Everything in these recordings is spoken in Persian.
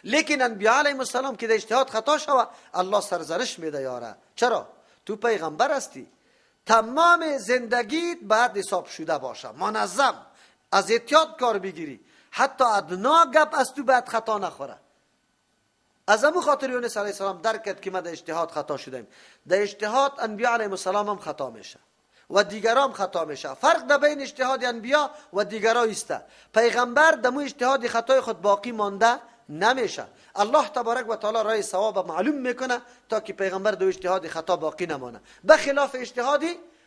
لیکن انبیاء علیهم السلام که در اجتهاد خطا شوه، الله سرزنش میده یاره. چرا؟ تو پیغمبر هستی، تمام زندگیت باید حساب شده باشه، منظم، از احتیاط کار بگیری، حتی ادنا گپ از تو باید خطا نخوره. از امو خاطر یونس علیه السلام درک کرد که ما در اجتهاد خطا شدیم. در اجتهاد انبیاء علیهم السلام هم خطا میشه و دیگرام خطا میشه. فرق در بین اجتهاد انبیا و دیگرا ایسته. پیغمبر دمو اجتهاد خطای خود باقی مانده نمیشه. الله تبارک و تعالی رای ثواب معلوم میکنه تا که پیغمبر دو اجتهاد خطا باقی نمانه، بخلاف اجتهاد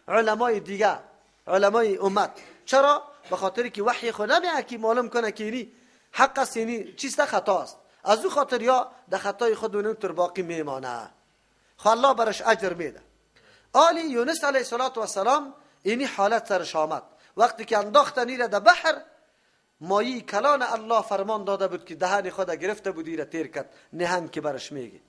علمای دیگه، علمای امت. چرا؟ به خاطر که وحی خود نمیه که معلوم کنه که اینی حق است، اینی چیست خطا است. از او خاطر یا در خطای خود اونطور باقی میمانه. خو الله برش اجر میده. آلی یونس علیه السلام اینی حالت سرش آمد. وقتی که انداختن ایره در بحر، مایی کلان الله فرمان داده بود که دهن خود گرفته بود ایره تیر کرد، نهنگ که برش میگه.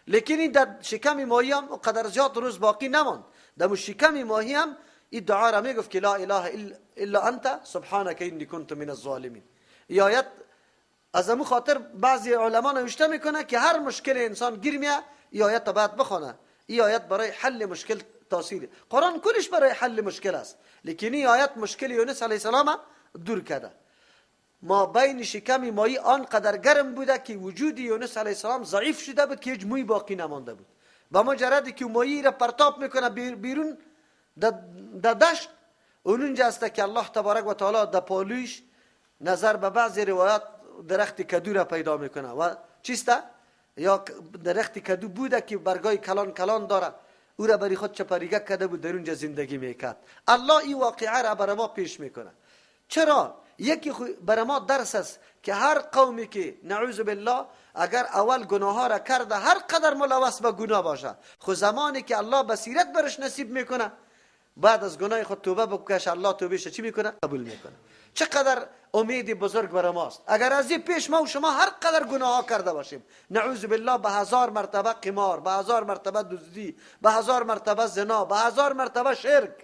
لیکن این در شکم ماهی هم قدر زیاد روز باقی نماند. در شکم ماهی هم این دعا را میگفت که لا اله الا انت سبحانك انی کنت من الظالمین. این آیت از امو خاطر بعضی علما نوشته میکنه که هر مشکل انسان گیر میه این آیت باید بخونه. این آیت برای حل مشکل تاثیر. قرآن کلش برای حل مشکل است، لیکن این آیت مشکل یونس علیه السلام دور کرده. ما بین شکم ماهی آنقدر گرم بوده که وجود یونس علیه السلام ضعیف شده بود که هیچ موی باقی نمانده بود. با مجردی که ماهی را پرتاب میکنه بیرون در دشت، اونجا است که الله تبارک و تعالی در پالویش نظر به بعضی روایات درخت کدو را پیدا میکنه و چیسته؟ یا درخت کدو بوده که برگای کلان کلان داره، او را برای خود چپریگه کرده بود، در اونجا زندگی میکرد. الله این واقعه را برای ما پیش میکنه. چرا؟ یکی برای ما درس است که هر قومی که نعوذ بالله اگر اول گناه ها را کرده، هر قدر ملوث به گناه باشه، خو زمانی که الله بصیرت برش نصیب میکنه، بعد از گناه خود توبه بکشه، الله توبهش چی میکنه؟ قبول میکنه. چقدر امید بزرگ برای ماست. اگر از این پیش ما و شما هر قدر گناه ها کرده باشیم، نعوذ بالله، به 1000 مرتبه قمار، به 1000 مرتبه دزدی، به 1000 مرتبه زنا، به 1000 مرتبه شرک،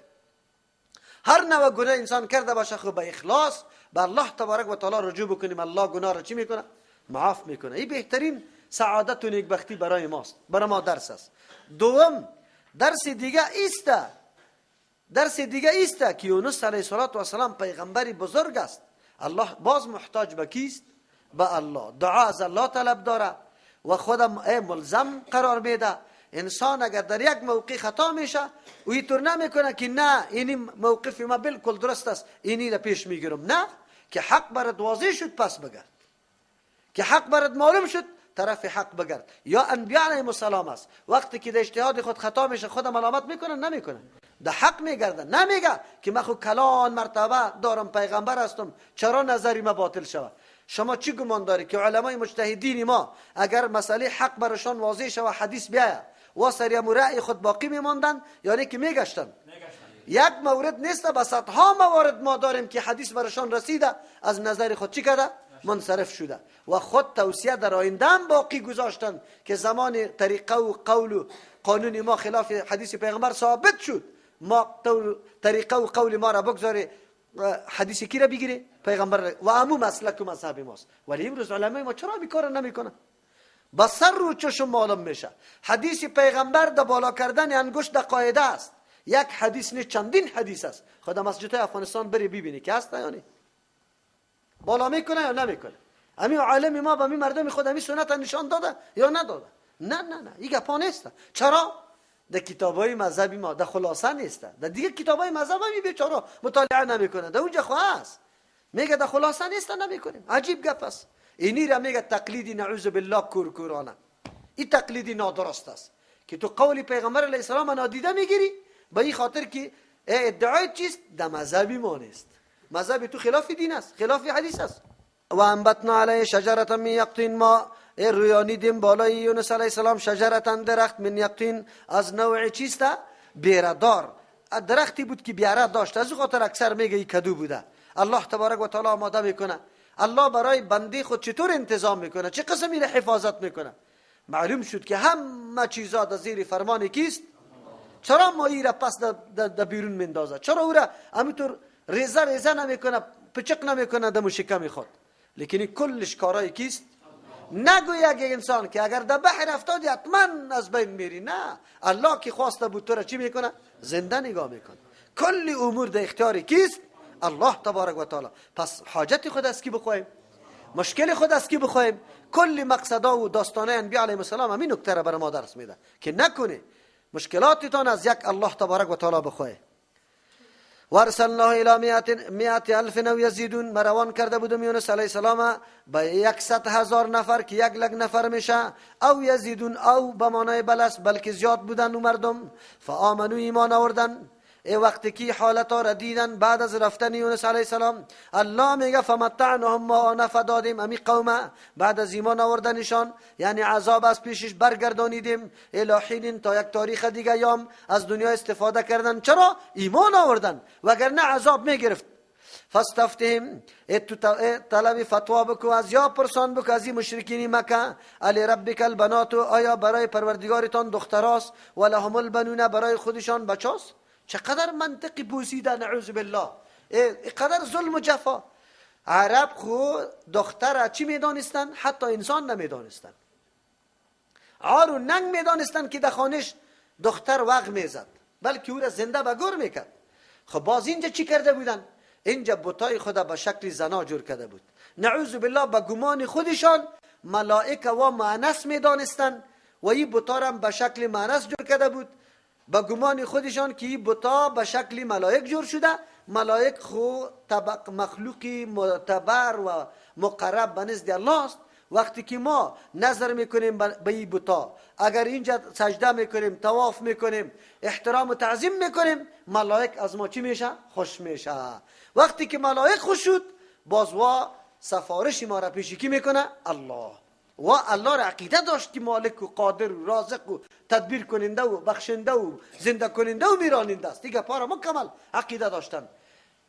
هر نوع گناه انسان کرده باشه، خب به اخلاص به الله تبارک و تعالی رجوع بکنیم، الله گناه را چی میکنه؟ معاف میکنه. این بهترین سعادت و نیکبختی برای ماست، برای ما درس است. دوم درس دیگه ایسته، درس دیگه ایسته که یونس علیه السلام پیغمبری بزرگ است. الله باز محتاج به کیست؟ به الله. دعا از الله طلب داره و خودم ملزم قرار میده. انسان اگر در یک موقع خطا میشه، او اینطور نمیکنه که نه اینی موقف ما بالکل درست است، اینی را پیش میگیرم. نه، که حق برات واضح شد پس بگرد، که حق برات معلوم شد طرف حق بگرد. یا انبیاء علیهم السلام است، وقتی که در اجتهاد خود خطا میشه، خود ملامت میکنه؟ نمیکنه، ده حق میگرده. نمیگه که من خو کلان مرتبه دارم، پیغمبر هستم، چرا نظری ما باطل شود؟ شما چی گمان داری که علمای مجتهدین ما اگر مسئله حق برشان واضح شود، حدیث بیاید و سری رأی خود باقی میماندن، یعنی که میگشتن؟ یک مورد نیست، به صدها موارد ما داریم که حدیث برشان رسیده، از نظر خود چی کرده؟ منصرف شده و خود توصیه در آینده هم باقی گذاشتن که زمان طریقه و قول و قانون ما خلاف حدیث پیغمبر ثابت شد، ما طریقه و قول ما را بگذاره، حدیث کی را بگیره؟ پیغمبر و امو مسلک و مذهب ماست. ولی امروز علمای ما چرا این کار نمیکنن؟ با سر رو چشم معلوم میشه حدیث پیغمبر در بالا کردن انگشت در قاعده است. یک حدیث نه، چندین حدیث است. خدا مسجد افغانستان بری ببینی که هست یا نه، بالا میکنه یا نمیکنه. همین عالم ما به همین مردم خود همین سنت نشان داده یا نداده؟ نه نه نه، این گپا نیست. چرا؟ در کتابای مذهبی ما در خلاصه نیست، در دیگه کتابای مذهبی بیچاره مطالعه نمیکنه، در اونجا خو هست، میگه در خلاصه نیست، نمیکنیم. عجیب گپ است. اینی را میگه تقلیدی نعوذ بالله کورکورانه. این تقلیدی نادرست است که تو قول پیغمبر علیه السلام نادیده میگیری به این خاطر که ادعای چیست؟ در مذهبی ما نیست. مذهب تو خلاف دین است، خلاف حدیث است. و انبتنا علیه شجرة من یقطین، ما رویانیدیم بالای یونس علیه السلام شجرة درخت من یقطین، از نوع چیست؟ بیره دار. درختی بود که بیره داشت، از او خاطر اکثر میگه این کدو بوده. الله تبارک و تعالی آماده میکنه. الله برای بنده خود چطور انتظام میکنه، چه قسمی را حفاظت میکنه. معلوم شد که همه چیزا در زیر فرمان کیست؟ چرا ماهی را پس در بیرون میندازه؟ چرا او را همینطور ریزه ریزه نمیکنه، پچق نمیکنه دم شکم خود؟ لیکن کلش کارای کیست؟ نگو یک انسان که اگر در بحر افتادی حتما از بین میری، نه، الله که خواسته بود تو را چی میکنه؟ زنده نگاه میکنه. کل امور در اختیار کیست؟ الله تبارک و تعالی. پس حاجت خود از کی بخوایم؟ مشکل خود از کی بخوایم؟ کل مقصدا و داستانه انبیاء علیهم السلام همین نکته را برای ما درس میده که نکنه مشکلاتتان از یک الله تبارک و تعالی بخواهی. وارسلناه الی 100,000 او یزیدون، مروان کرده بودم یونس علیه السلام به 100,000 نفر که 1 لک نفر میشه، او یزیدون، او به معنای بلس، بلکه زیاد بودن و مردم. فآمنوا، ایمان آوردن. ای وقتی که حالت را دیدن بعد از رفتن یونس علیه السلام، الله میگه فمتعناهم، ما نفع دادیم امی قومه بعد از ایمان آوردنشان، یعنی عذاب از پیشش برگردانیدیم، الی حین، تا یک تاریخ دیگه یام از دنیا استفاده کردن. چرا؟ ایمان آوردن، وگرنه عذاب میگرفت. فاستفتهم، طلب فتوا بکو از یا پرسان بکو از این مشرکین مکه، الربک البنات، آیا برای پروردگارتان دختراست؟ ولهم البنون، برای خودشان بچاست؟ چقدر منطقی بوسیده، نعوذ بالله، اینقدر ظلم و جفا. عرب خو دختر چی میدانستن؟ حتی انسان نمیدانستن، عار و ننگ میدانستن که در خانش دختر وغ میزد، بلکه او را زنده به گور میکرد. خب باز اینجا چی کرده بودن؟ اینجا بتای خدا به شکل زنا جور کرده بود، نعوذ بالله. به گمان خودشان ملائکه و مؤنث میدانستن و این بتا را به شکل مؤنث جور کرده بود، به گمان خودشان که این بتا به شکل ملائک جور شده. ملائک خو طبق مخلوقی معتبر و مقرب به نزد الله است. وقتی که ما نظر میکنیم به این بتا، اگر اینجا سجده میکنیم، طواف میکنیم، احترام و تعظیم میکنیم، ملائک از ما چی میشه؟ خوش میشه. وقتی که ملائک خوش شد، باز وا سفارش ما را پیش کی میکنه؟ الله. و الله را عقیده داشت که مالک و قادر و رازق و تدبیر کننده و بخشنده و زنده کننده و میراننده است. دیگه پارا مکمل عقیده داشتن.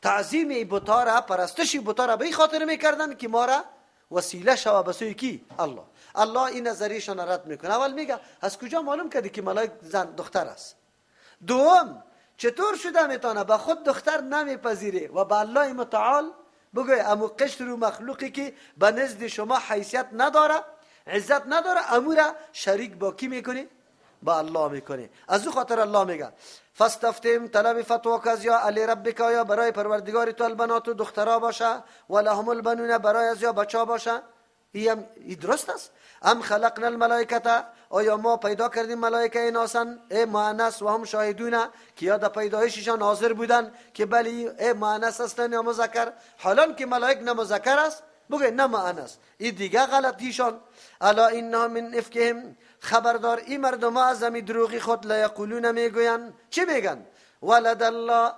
تعظیم بتا را، پرستش بتا را به این خاطر میکردن که ما را وسیله شوه به سوی کی؟ الله. الله این نظریشان رد میکنه. اول میگه از کجا معلوم کردی که ملائک زن دختر است؟ دوم، چطور شده میتونه به خود دختر نمیپذیره و به الله متعال بگوی امو قشر و مخلوقی که به نزد شما حیثیت نداره، عزت نداره، امو را شریک با کی میکنی؟ با الله میکنی. از او خاطر الله میگه فاستفتهم، طلب فتوا کز یا الربک، یا برای پروردگار تو البنات و دخترا باشه، ولهم البنون، برای از یا بچا باشه. این درست است. ام خلقنا الملائکه، آیا ما پیدا کردیم ملائکه اناسا، ای مؤنث، و هم شاهدون، که یا در پیدایششان حاضر بودن که بلی ای مؤنث هستن یا مذکر؟ حالان که ملائک نه مذکر است بگه نه مؤنث، این دیگه غلطیشان. الا انهم من افکهم، خبردار این مردم از امی دروغی خود، لیقولون، میگوین. چی میگن؟ ولد الله.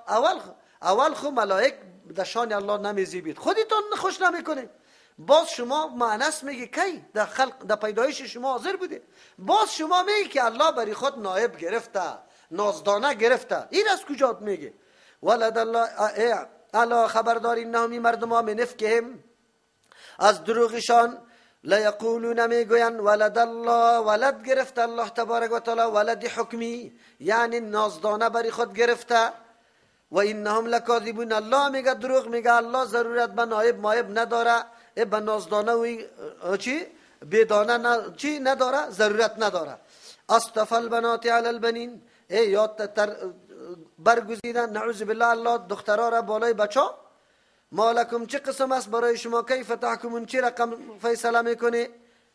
اول خو ملائک در شان الله نمیزیبید، خودتون خوش نمیکنید، باز شما مؤنث میگه کی در خلق در پیدایش شما حاضر بوده، باز شما میگه که الله بری خود نایب گرفته، نازدانه گرفته. این از کجا میگه؟ ولد الله. الا خبردار انهم، مردم ها، من افکهم، از دروغشان، لیقولون، میگوین، ولد الله، ولد گرفته الله تبارک و تعالی، ولد حکمی، یعنی نازدانه بری خود گرفته. و انهم لکاذبون، الله میگه دروغ میگه، الله ضرورت به نایب مایب نداره، به نازدانه و چی بیدانه نه، چی نداره، ضرورت نداره. اصطفی البنات علی البنین، ای یاد تر برگزیدن، نعوذ بالله، الله دخترها را بالای بچا. ما لکم، چه قسم است برای شما، کیف تحکمون، چه رقم فیصله میکنه؟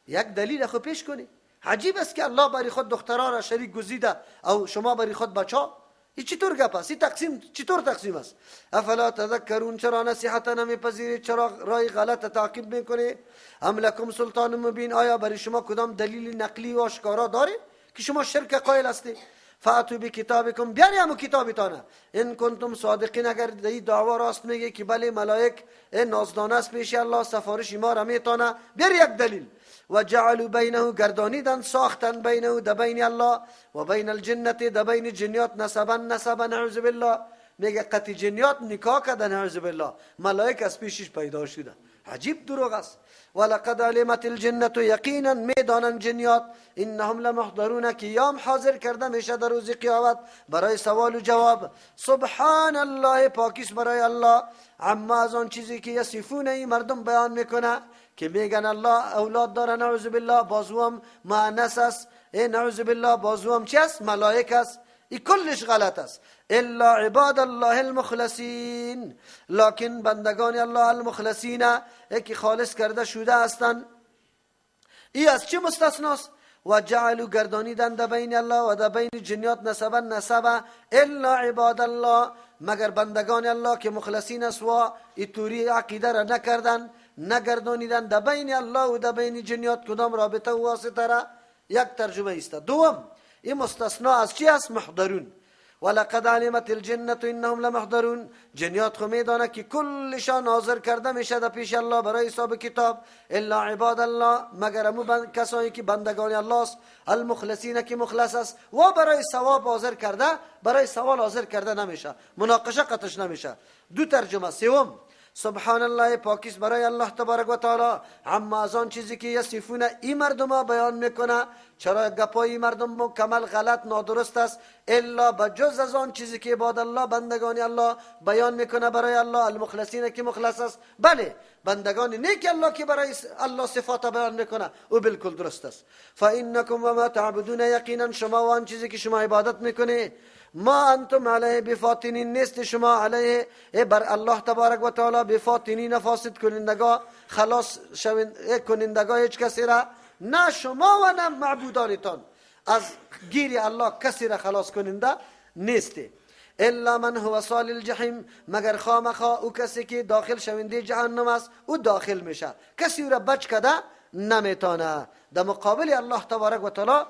یک دلیل خو پیش کنی. عجیب است که الله برای خود دخترها را شریک گزیده او شما برای خود بچا. این چطور گپ است؟ این تقسیم چطور تقسیم است؟ افلا تذکرون، چرا نصیحت نمیپذیرید؟ چرا رای غلط تعقیب میکنی؟ ام لکم سلطان مبین، آیا برای شما کدام دلیل نقلی و آشکارا داره که شما شرک قائل هستی؟ فاتو بکتابکم، بیاری همو کتابتانه، ان کنتم صادقین، اگر دی دعوا راست میگه که بله ملائک نازدانه است پیش الله، سفارش ما را میتانه، بیاری یک دلیل. و جعلوا بینه، گردانیدن، ساختن، بینه، د بین الله، و بین الجنة، د بین جنیات، نسبا، نسبا، نعوذ بالله. میگه قتی جنیات نکاح کردن، نعوذ بالله، ملائک از پیشش پیدا شده. عجیب دروغ است. ولقد علمت الجنة، یقینا میدانن جنیات، انهم لمحضرون، که یام حاضر کرده میشه در روز قیامت برای سوال و جواب. سبحان الله، پاکیس برای الله، عما، از آن چیزی که یصفون، این مردم بیان میکنه. که میگن الله اولاد داره، نعوذ بالله، بازوام مؤنث است، نعوذ بالله، بازوام چی است؟ ملائک است. ای کلش غلط است. الا عباد الله المخلصین، لکن بندگان الله المخلصین که خالص کرده شده هستند. ای از چی مستثناست؟ و جعلوا گردانیدن در بین الله و در بین جنیات نسبا نسبا الا عباد الله، مگر بندگان الله که مخلصین است و ایتوری عقیده را نکردن، نگردانیدن در بین الله و در بین جنیات کدام رابطه و واسطه را. یک ترجمه است. دوم، این مستثنا از چی است؟ محضرون. ولقد علمت الجنة انهم لمحضرون. جنیات خو میدانه که کلشان حاضر کرده میشه در پیش الله برای حساب کتاب. الا عباد الله، مگر امو کسایی که بندگان الله است، المخلصین که مخلص است و برای ثواب حاضر کرده، برای سوال حاضر کرده نمیشه، مناقشه قطش نمیشه. دو ترجمه. سوم، سبحان الله، پاکیست برای الله تبارک و تعالی اما از آن چیزی که یصفون، این مردم بیان میکنه. چرا گپای مردم مکمل غلط نادرست است؟ الا بجز از آن چیزی که عباد الله بندگان الله بیان میکنه برای الله المخلصین که مخلص است. بله، بندگان نیک الله که برای الله صفات بیان میکنه او بالکل درست است. فانکم وما تعبدون، یقینا شما و آن چیزی که شما عبادت میکنه، ما انتم علیه بفاتنین، نیست شما علیه بر الله تبارک و تعالی بفاتنین، فاسد کنندگا، خلاص کنندگا هیچ کسی را، نه شما و نه معبودانتان از گیر الله کسی را خلاص کننده نیستی. الا من هو صال الجحیم، مگر خامخا او کسی که داخل شونده جهنم است او داخل میشه، کسی او را بچ کده نمیتانه. در مقابل الله تبارک و تعالی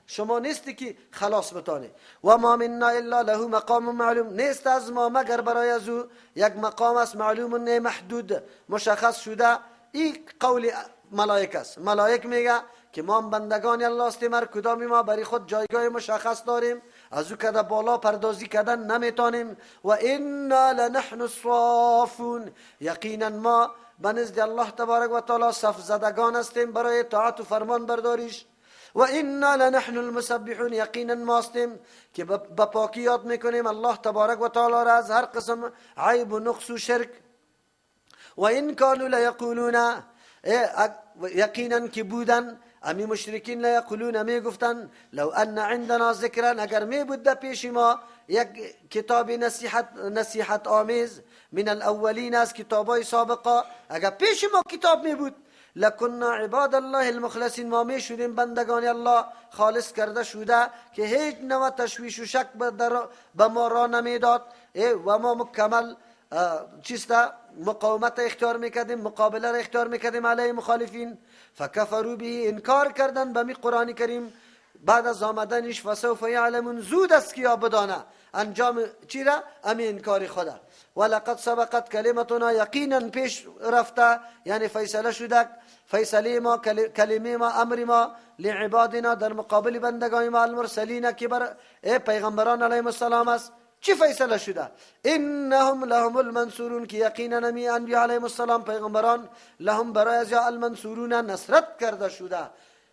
شما نیستی که خلاص بتانه. و ما منا الا له مقام معلوم، نیست از ما مگر برای از او یک مقام است معلوم، نه محدود، مشخص شده. این قول ملائک است. ملائک میگه که ما بندگان الله هستیم، هر کدام ما برای خود جایگاه مشخص داریم، از او کده بالا پردازی کردن نمیتونیم. و انا لنحن الصافون، یقینا ما بنزد الله تبارک و تعالی صف زدگان هستیم برای اطاعت و فرمان برداریش. و انا لنحن المسبحون، یقینا ما هستیم که به پاکی یاد میکنیم الله تبارک و تعالی را از هر قسم عیب و نقص و شرک. و ان کانوا لیقولون، یقینا که بودن امی مشرکین لیقولون، می گفتن لو ان عندنا ذکرا، اگر می بود در پیش ما یک کتاب نصیحت آمیز من الاولین، از کتابای سابقه، اگر پیش ما کتاب می بود، لکنا عباد الله المخلصین، ما می شدیم بندگان الله خالص کرده شده که هیچ نوع تشویش و شک به ما را نمیداد و ما مکمل چیستا مقاومت اختیار میکردیم، مقابله را اختیار میکردیم علیه مخالفین. فکفروا به، انکار کردن به می قرآن کریم بعد از آمدنش. فسوف یعلمون، زود است که یا بدانه انجام چی را؟ امی انکار خدا. ولقد سبقت کلمتنا، یقینا پیش رفته، یعنی فیصله شده، فیصله ما، کلمه ما، امر ما لعبادنا، در مقابل بندگان ما المرسلین که بر پیغمبران علیهم السلام است. چی فیصله شده؟ انهم لهم المنصورون، که یقینا می انبیاء علیهم السلام پیغمبران لهم برای از المنصورون نصرت کرده شده،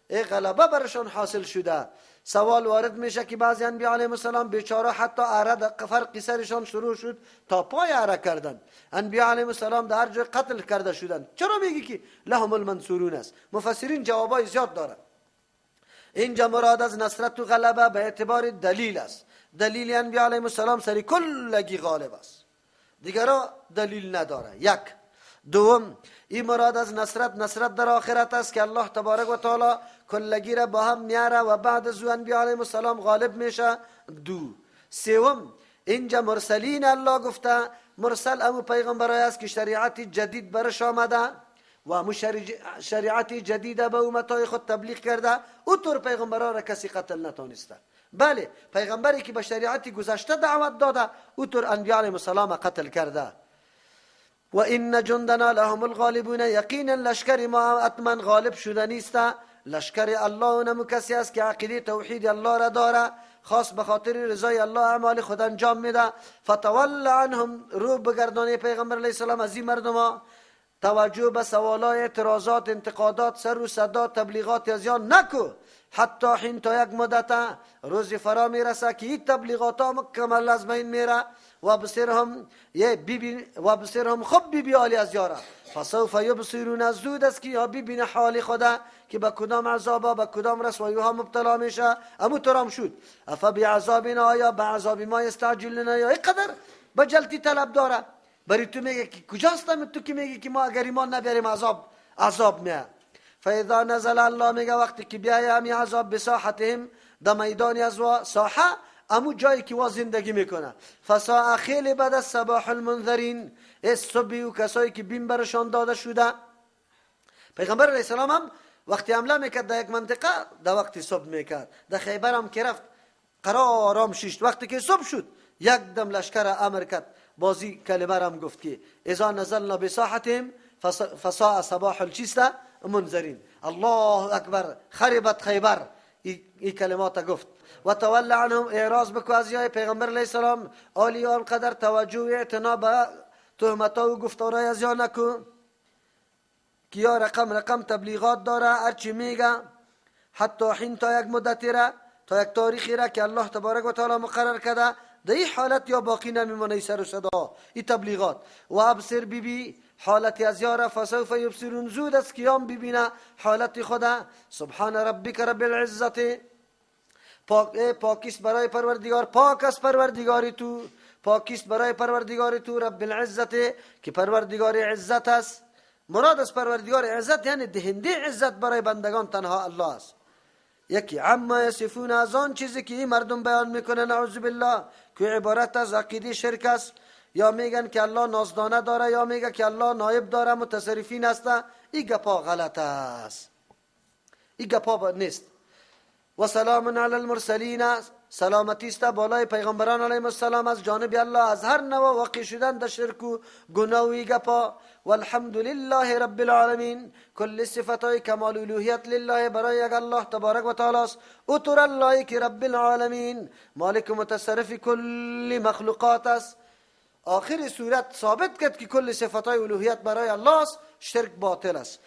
ای غلبه برشان حاصل شده. سوال وارد میشه که بعضی انبیاء علیهم السلام بیچاره حتی اره فرق سرشان شروع شد تا پای اره کردن. انبیاء علیهم السلام در هر جای قتل کرده شدن. چرا میگی که لهم المنصورون است؟ مفسرین جوابای زیاد دارن. اینجا مراد از نصرت و غلبه به اعتبار دلیل است. دلیل انبیاء علیهم السلام سری کلگی غالب است، دیگرا دلیل نداره. یک. دوم، این مراد از نصرت، نصرت در آخرت است که الله تبارک و تعالی کلگی را با هم میاره و بعد از او انبیاء علیهم السلام غالب میشه. دو. سوم، اینجا مرسلین الله گفته، مرسل امو پیغمبرای است که شریعت جدید برش آمده و امو شریعت جدید به امتای خود تبلیغ کرده، او طور پیغمبران را کسی قتل نتونسته. بله، پیغمبری که به شریعت گذشته دعوت داده، او طور انبیاء علیهم السلام قتل کرده. و ان جندنا لهم الغالبون، یقینا لشکر ما اتمن غالب شده نیست. لشکر الله نمو کسی است که عقیده توحید الله را داره، خاص به خاطر رضای الله اعمال خود انجام میده. فتول عنهم، رو بگردانه پیغمبر علیه السلام از این مردم، توجه به سوالای، اعتراضات، انتقادات، سر و صدا، تبلیغات از یان نکو، حتی حین تا یک مدت روزی فرا میرسه که این تبلیغات ها مکمل از بین میره و بصیرهم ببین و بصیرهم خوب ببی آلی از یارا. فسوف یبصرون، زود است که یا ببینه حال خدا که به کدام عذابا به کدام رسوایی ها مبتلا میشه. امو ترام شد. افبعذابنا، آیا به عذاب ما یستعجلون، یا اینقدر به جلتی طلب داره. برای تو میگه که کجاستم تو که میگه که ما اگر ایمان نبیاریم عذاب میاد. فاذا نزل، الله میگه وقتی که بیای همی عذاب بساحتهم، در میدان از ساحه امو جایی که وا زندگی میکنه، فساء خیلی بد از صباح المنذرین، صبحی و کسایی که بیم برشان داده شده. پیغمبر علیه السلام هم وقتی حمله میکرد در یک منطقه در وقت صبح میکرد. در خیبر هم که رفت قرار آرام شیشت، وقتی که صبح شد یک دم لشکر امر کرد، بازی کلمه هم گفت که اذا نزلنا بساحتهم فساء صباح الچیسته منذرین. الله اکبر، خربت خیبر، این کلمات گفت. و تول عنهم، اعراض بکو از یای پیغمبر علیه السلام، آلی آنقدر توجه و اعتنا به تهمت‌ها و گفتارهای از یا نکو که یا رقم رقم تبلیغات داره، هرچی میگه حتی حین، تا یک مدتی را، تا یک تاریخی را که الله تبارک و تعالی مقرر کرده، در این حالت یا باقی نمیمونه سر و صدا این تبلیغات. و ابصر بی حالت از یاره، فسوف یبصرون، زود است قیام ببینه حالت خدا. سبحان ربک رب العزت، پاکیست برای پروردگار، پاک است پروردگاری تو، پاکیست برای پروردگاری تو رب العزت که پروردگار عزت است. مراد از پروردگار عزت یعنی دهنده عزت برای بندگان تنها الله است. یکی عما یصفون، از آن چیزی که این مردم بیان میکنه نعوذ بالله، که عبارت از عقیده شرک است، یا میگن که الله نازدانه داره، یا میگه که الله نایب داره، متصرفین است. این گپا غلط است، این گپا نیست. و سلام علی المرسلین، سلامتی است بالای پیغمبران علیهم السلام از جانب الله از هر نوع واقع شدن در شرک و گناه و گپا. والحمد لله رب العالمین، کل صفتهای کمال الوهیت لله برای یک الله تبارک و تعالی است. او تر الله که رب العالمین مالک متصرف کل مخلوقات است. آخر سورت ثابت کرد که کل صفتهای الوهیت برای الله است، شرک باطل است.